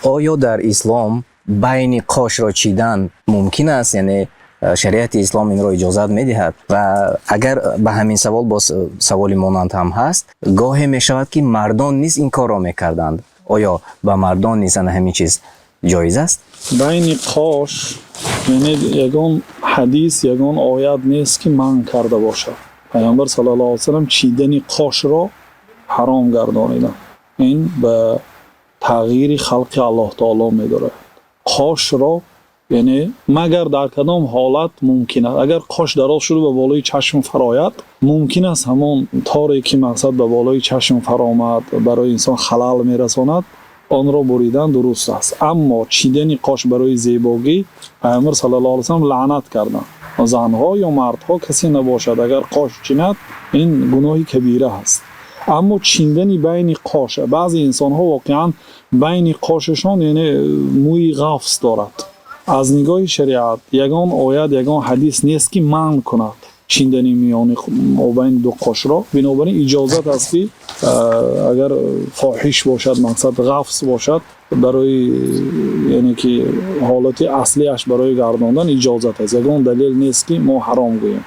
Оё дар ислом байни қошро чидан мумкин аст, яъне шариати ислом инро иҷозат медиҳад? Ва агар ба ҳамин савол боз саволи монанд ҳам ҳаст: гоҳе мешавад, ки мардон низ ин корро мекарданд, оё ба мардон низ ана ҳамин чиз ҷоиз аст? Байни қош, яъне ягон ҳадис, ягон оят нест, ки манъ карда бошад. Пайғамбар саллаллоҳу алайҳи васаллам чидани қошро ҳаром гардониданд. Ин ба тағйири халқи Аллоҳ таоло медорад. Қошро, яъне, магар дар кадом ҳолат мумкин аст? Агар қош дароз шуда, ба болои чашм фарояд, мумкин аст ҳамон торе ки, мақсад, ба болои чашм фаромад, барои инсон халал мерасонад, онро буридан дуруст аст. Аммо чидани қош барои зебогӣ, Пайғамбар саллаллоҳу алайҳи васаллам лаънат карданд. Занҳо ё мардҳо, касе набошад, агар қош чинад, ин гуноҳи кабира аст. Аммо чиндани байни қош, баъзе инсонҳо воқеан байни қошашон, яъне, мӯи ғафс дорад. Аз нигоҳи шариат ягон оят, ягон ҳадис нест, ки манъ кунад чиндани миёни мобайни ду қошро. Бинобар ин иҷозат аст, ки агар фоҳиш бошад, мақсад, ғафс бошад, барои, яъне ки, ҳолати аслиаш барои гардондан иҷозат аст. Ягон далел нест, ки мо ҳаром гӯем.